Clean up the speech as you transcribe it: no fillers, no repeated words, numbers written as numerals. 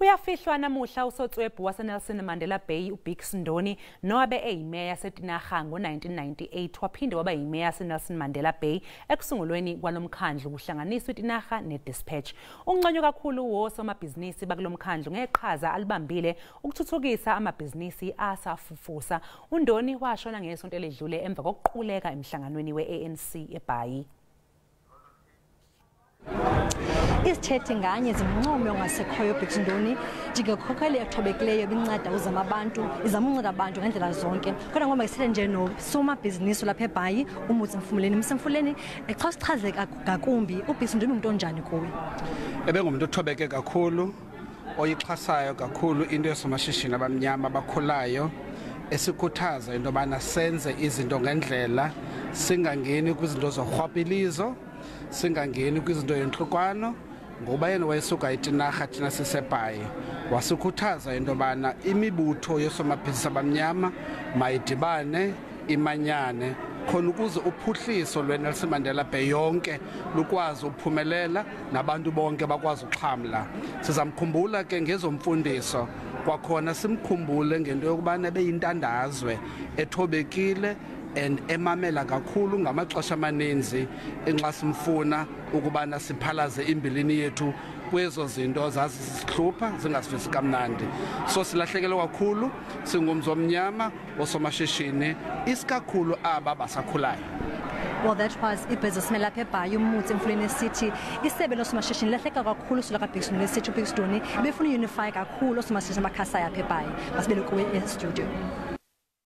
Uyafihlwa namuhla usotswebhu waseNelson Mandela Bay uBicks Ndoni nowabe eyimeya yaseTinarha ngo-1998 waphinde waba yimeya yaseNelson Mandela Bay ekusungulweni kwalomkhandlu kuhlanganiswa iTinarha neDispatch. Unconywe kakhulu wosomabhizinisi bakulomkhandlu ngeqhaza alibambile ukuthuthukisa amabhizinisi asafufusa. uNdoni washona ngesonto eledlule emva kokuquleka emhlanganweni we-ANC eBhayi. Izithethi nganye zimncome ongasekhoyo uBicks Ndoni njengekhokheli ethobekileyo ebinceda uzama abantu, izama unceda abantu ngendlela zonke. Kodwa ngoba sithethe nje nosomabhizinisi lapha eBhayi uMutsi Mfumuleni. Msemfuleni, xa sichaze ngakumbi uBicks Ndoni umntu onjani kuwe? Ebengumuntu othobeke kakhulu, oyixhasayo kakhulu into yosomashishini abamnyama abakhulayo, esikhuthaza into yobana senze izinto ngendlela, singangeni kwizinto zorhwaphilizo, singangeni kwizinto yentlukwano. Ngoba yena wayesuka eTinarha, thina siseBhayi, wasikhuthaza into yobana imibutho yoosomabhizinisi abamnyama mayidibane, imanyane, khona ukuze uphuhliso lweNelson Mandela Bay yonke lukwazi uphumelela nabantu bonke bakwazi uxhamla. Sizamkhumbula ke ngezomfundiso, kwakhona simkhumbule ngento yokubana ebeyintandazwe ethobekile and emamela kakhulu ngamaxesha amaninzi enxa simfuna ukubana siphalaze imbilini yethu kwezo zinto zazisihlupha zingasivisi kamnandi. So silahlekelwe kakhulu singumzi omnyama osomashishini, isikakhulu aba basakhulayo. Well, that was ibusinessman lapha eBhayi uMutsi Mfuleni esithi isebe losomashishini lahleka kakhulu suka kaBicks Ndoni, esithi uBicks Ndoni ebefuna unify kakhulu osomashishini abakhasayo apha eBhayi. Masibele kuwe e-studio.